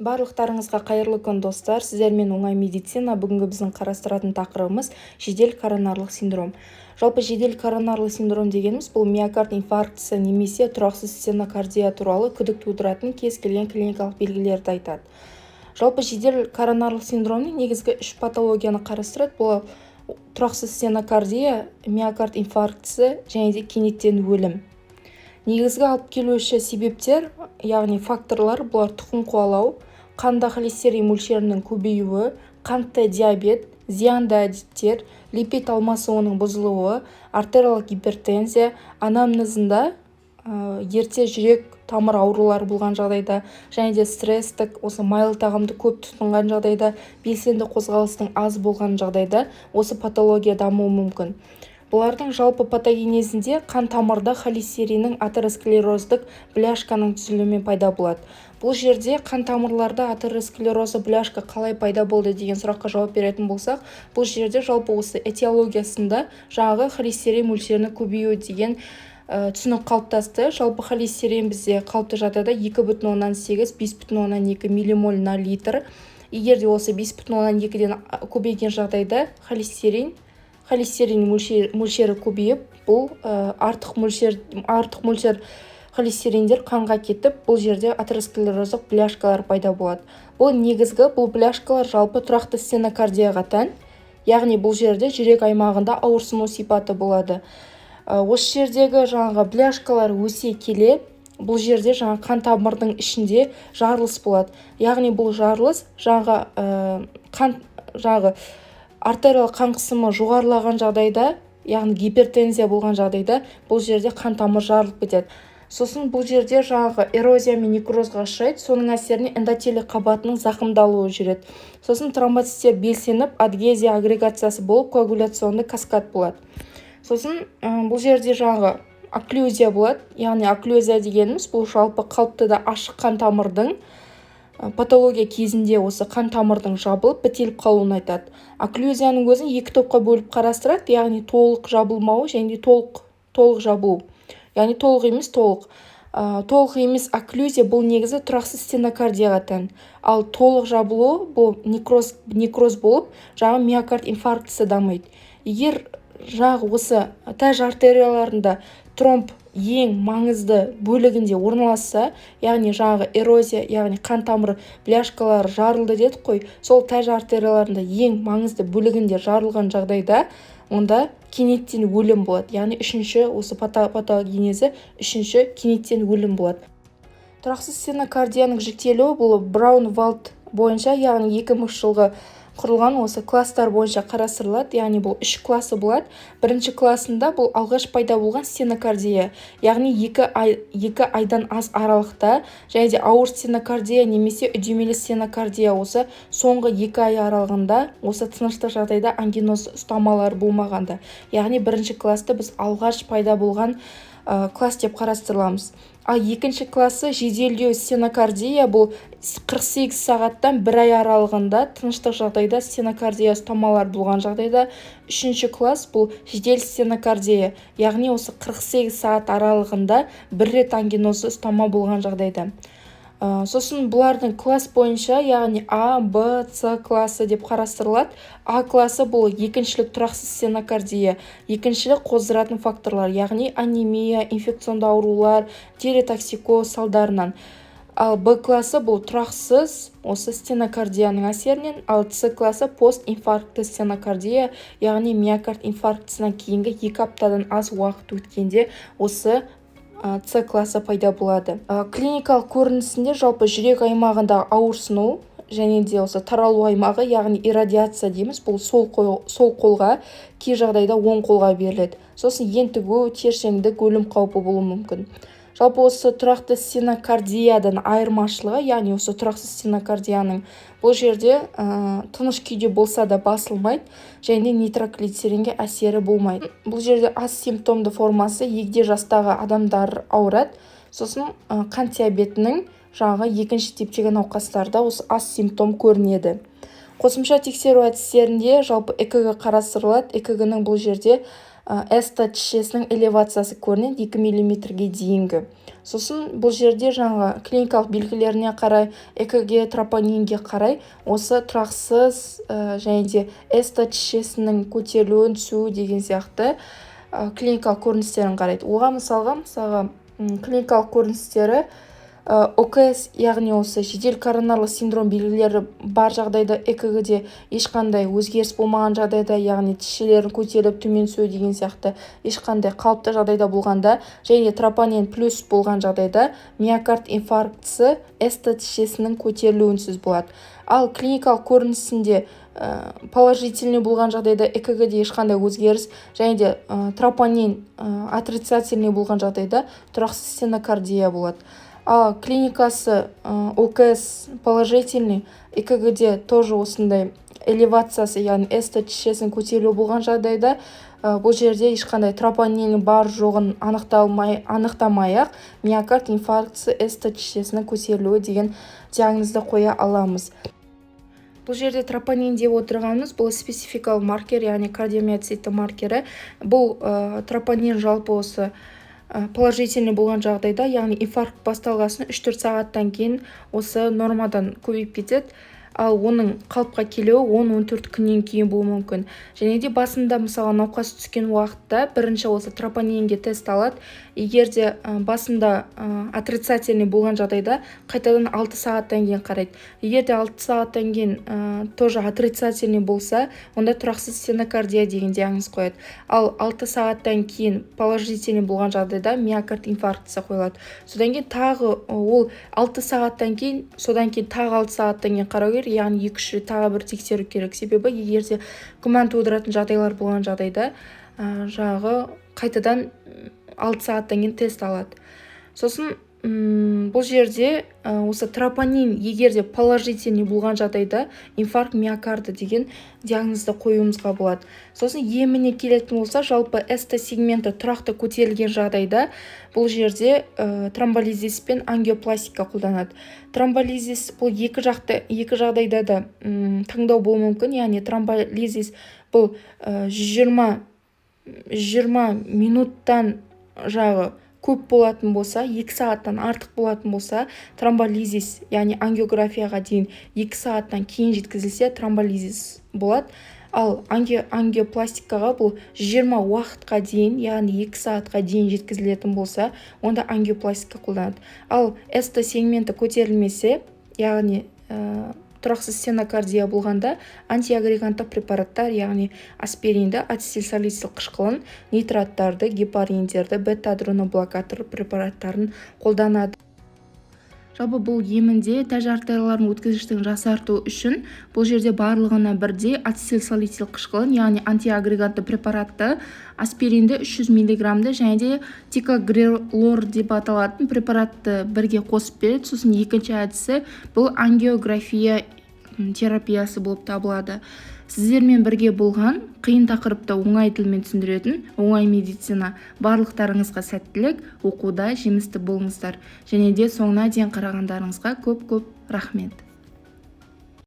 Барлықтарыңызға қайырлы күн, достар! Сіздермен «Оңай медицина». Бүгінгі біздің қарастыратын тақырыбымыз – жедел коронарлық синдром. Жалпы, жедел коронарлы синдром дегеніміз – бұл миокард инфарктісі немесе тұрақсыз стенокардия туралы күдік тудыратын кез келген клиникалық белгілерді айтады. Жалпы, жедел коронарлық синдромның негізгі үш патологияны қарастырады: бұл тұрақсыз стенокардия, миокард инфарктісі және де кенеттен өлім. Негізгі алып келуші себептер, яғни факторлар, бұлар: тұқым қуалау, қанда холестерин мөлшерінің көбеюі, қантты диабет, зиянды әдеттер, липид алмасуының бұзылуы, артериялық гипертензия, анамнезында ерте жүрек тамыр аурулары болған жағдайда және де стресстік, осы майлы тағамды көп тұтынған жағдайда, белсенді қозғалыстың аз болған жағдайда осы патология дамуы мүмкін. Бұлардың жалпы патогенезінде қан тамырда холестериннің атеросклероздық бляшканың түзілуімен пайда болады. Бұл жерде қан тамырларда атеросклерозы бляшка қалай пайда болды деген сұраққа жауап беретін болсақ, бұл жерде жалпы осы этиологиясында жаңағы холестерин мөлшерінің көбеюі деген түсінік қалыптасты. Жалпы, холестерин бізде қалыпты жағдайда 2,8, 5,2 миллимоль на литр. Егер де осы 5,2-ден көбейген жағдайда холестерин мөлшері көбейіп, бұл артық мөлшер холестериндер қанға кетіп, бұл жерде атеросклероздық бляшкалар пайда болады. Бұл негізгі, бұл бляшкалар жалпы тұрақты стенокардияға тән, яғни бұл жерде жүрек аймағында ауырсыну сипаты болады. Осы жердегі жаңағы бляшкалар өсе келе, бұл жерде жаңа қан тамырдың ішінде жарылыс болады, яғни бұл жарылыс жаңағы қан, жаңағы артериялық қан қысымы жоғарылаған жағдайда, яғни гипертензия болған жағдайда, бұл жерде қан тамыр жарылып кетеді. Сосын бұл жерде жаңағы эрозия мен некрозға ұшырайды, соның әсерінен эндотелий қабатының зақымдалуы жүреді. Сосын тромбоциттер белсеніп, адгезия, агрегациясы болып, коагуляционный каскад болады. Сосын бұл жерде жаңағы окклюзия болады, яғни окклюзия дегеніміз – бұл жалпы қалыпты да ашық қан тамырдың патология кезінде осы қан тамырдың жабылып, бітеліп қалуын айтады. Окклюзияның өзін екі топқа бөліп қарастырады, яғни толық жабылмауы және де толық жабылу, яғни толық емес, толық. Толық емес окклюзия – бұл негізі тұрақсыз стенокардияға тән, ал толық жабылуы – бұл некроз болып, жаңағы миокард инфарктісі дамиды. Егер жаңағы осы тәж артерияларында тромб ең маңызды бөлігінде орналасса, яғни жаңағы эрозия, яғни қан тамыры бляшкалары жарылды дедік қой, сол тәж артерияларында ең маңызды бөлігінде жарылған жағдайда, онда кенеттен өлім болады, яғни үшінші осы патогенезі, үшінші кенеттен өлім болады. Тұрақсыз стенокардияның жіктелуі бұл Браун-Валд бойынша, яғни 2000 жылғы құрылған осы класстар бойынша қарастырылады, яғни бұл үш классы болады. Бірінші классында бұл алғаш пайда болған стенокардия, яғни 2 айдан аз аралықта, және де ауыр стенокардия немесе үдемелі стенокардия, осы соңғы 2 ай аралығында, осы тыныштық жағдайда ангиноз ұстамалары болмағанда, яғни бірінші классты біз алғаш пайда болған класс деп қарастырыламыз. Ал екінші классы жеделдеу стенокардия, бұл 48 сағаттан бір ай аралығында тыныштық жағдайда стенокардия ұстамалары болған жағдайда. Үшінші класс – бұл жедел стенокардия, яғни осы 48 сағат аралығында бір рет ангинозды ұстама болған жағдайда. Сосын бұлардың класс бойынша, яғни А, Б, С классы деп қарастырылады. А классы – бұл екіншілік тұрақсыз стенокардия, екіншілік қоздыратын факторлар, яғни анемия, инфекционды аурулар, тиреотоксикоз салдарынан. Ал Б классы – бұл тұрақсыз осы стенокардияның әсерінен, ал С классы – постинфарктті стенокардия, яғни миокард инфарктісінен кейінгі 2 аптадан аз уақыт өткенде осы С классы пайда болады. Клиникалық көрінісінде жалпы жүрек аймағында ауырсыну және де осы таралу аймағы, яғни иррадиация дейміз, бұл сол қолға, кей жағдайда оң қолға беріледі. Сосын ентігу, тершеңдік, өлім қаупі болуы мүмкін. Жалпы, осы тұрақты стенокардиядан айырмашылығы, яғни осы тұрақсыз стенокардияның бұл жерде тыныш күйде болса да басылмайды және нитроглицеринге әсері болмайды. Бұл жерде аз симптомды формасы, егде жастағы адамдар ауырады. Сосын қант диабетінің жаңағы екінші типтегі науқастарда осы аз симптом көрінеді. Қосымша тексеру әдістерінде жалпы ЭКГ қарастырылады. ЭКГ-ның бұл жерде ST тісшесінің элевациясы көрінеді 2 миллиметрге дейінгі. Сосын бұл жерде жаңағы клиникалық белгілеріне қарай, ЭКГ, тропонинге қарай осы тұрақсыз және де ST тісшесінің көтерілуін, түсуі деген сияқты клиникалық көріністерін қарайды. Оған мысалға клиникалық көріністері ОКС, яғни осы жедел коронарлы синдром белгілері бар жағдайда, ЭКГ-де ешқандай өзгеріс болмаған жағдайда, яғни тісшелердің көтеріліп төмен түсуі деген сияқты ешқандай қалыпты жағдайда болғанда және тропонин плюс болған жағдайда, миокард инфарктісі ST тісшесінің көтерілуінсіз болады. Ал клиникалық көрінісінде положительный болған жағдайда, ЭКГ-де ешқандай өзгеріс және де тропонин отрицательный болған жағдайда, тұрақсыз стенокардия болады. Ал клиникасы ОКС положительный, ЭКГ-де тоже осындай элевациясы, яғни ST тісшесінің көтерілуі болған жағдайда, бұл жерде ешқандай тропониннің бар жоғын анықтамай ақ миокард инфарктісі ST тісшесінің көтерілуі деген диагнозды қоя аламыз. Бұл жерде тропонин деп отырғанымыз — бұл спецификалы маркер, яғни кардиомиоциттің маркері. Бұл тропонин жалпы осы положительный болған жағдайда, яғни инфаркт басталғасын 3-4 сағаттан кейін осы нормадан көбейіп кетеді, ал оның қалыпқа келуі 10-14 күннен кейін болуы мүмкін. Және де басында, мысалы, науқас түскен уақытта бірінші осы тропонинге тест алады. Егер де басында отрицательный болған жағдайда, қайтадан 6 сағаттан кейін қарайды. Егер де 6 сағаттан кейін тоже отрицательный болса, онда тұрақсыз стенокардия деген диагноз қояды. Ал 6 сағаттан кейін положительный болған жағдайда, миокард инфарктісі қойылады. Содан кейін тағы ол 6 сағаттан кейін, содан кейін тағы 6 сағаттан кейін қарау керек, яғни 2-3 рет тағы бір тексеру керек. Себебі егер де күмән тудыратын жағдайлар болған жағдайда, жаңағы қайтадан 6 сағаттан кейін тест алады. Сосын бұл жерде осы тропонин егер де положительный болған жағдайда, инфаркт миокарда деген диагнозды қоюымызға болады. Сосын еміне келетін болса, жалпы ST сегменті тұрақты көтерілген жағдайда, бұл жерде тромболизис пен ангиопластика қолданады. Тромболизис бұл екі жақты, екі жағдайда да таңдау болуы мүмкін. Яғни тромболизис бұл 120 минуттан жағы көп болатын болса, 2 сағаттан артық болатын болса, тромболизис, яғни ангиографияға дейін 2 сағаттан кейін жеткізілсе, тромболизис болады. Ал ангиопластикаға бұл 20 уақытқа дейін, яғни 2 сағатқа дейін жеткізілетін болса, онда ангиопластика қолданады. Ал ST сегменті көтерілмесе, яғни тұрақсыз стенокардия болғанда, антиагреганттық препараттар, яғни аспиринді, ацетилсалицил қышқылын, нитраттарды, гепариндерді, бета адреноблокатор препараттарын қолданады. Жалпы бұл емінде тәж артерияларының өткізгіштігін жақсарту үшін бұл жерде барлығына бірдей ацетилсалицил қышқылын, яғни антиагрегантты препаратты, аспиринді 300 миллиграммды және де тикагрелор деп аталатын препаратты бірге қосып береді. Сосын екінші әдісі бұл ангиография терапиясы болып табылады. Сіздермен бірге болған қиын тақырыпты оңай тілмен түсіндіретін «Оңай медицина». Барлықтарыңызға сәттілік, оқуда жемісті болыңыздар және де соңына дейін қарағандарыңызға көп көп рахмет.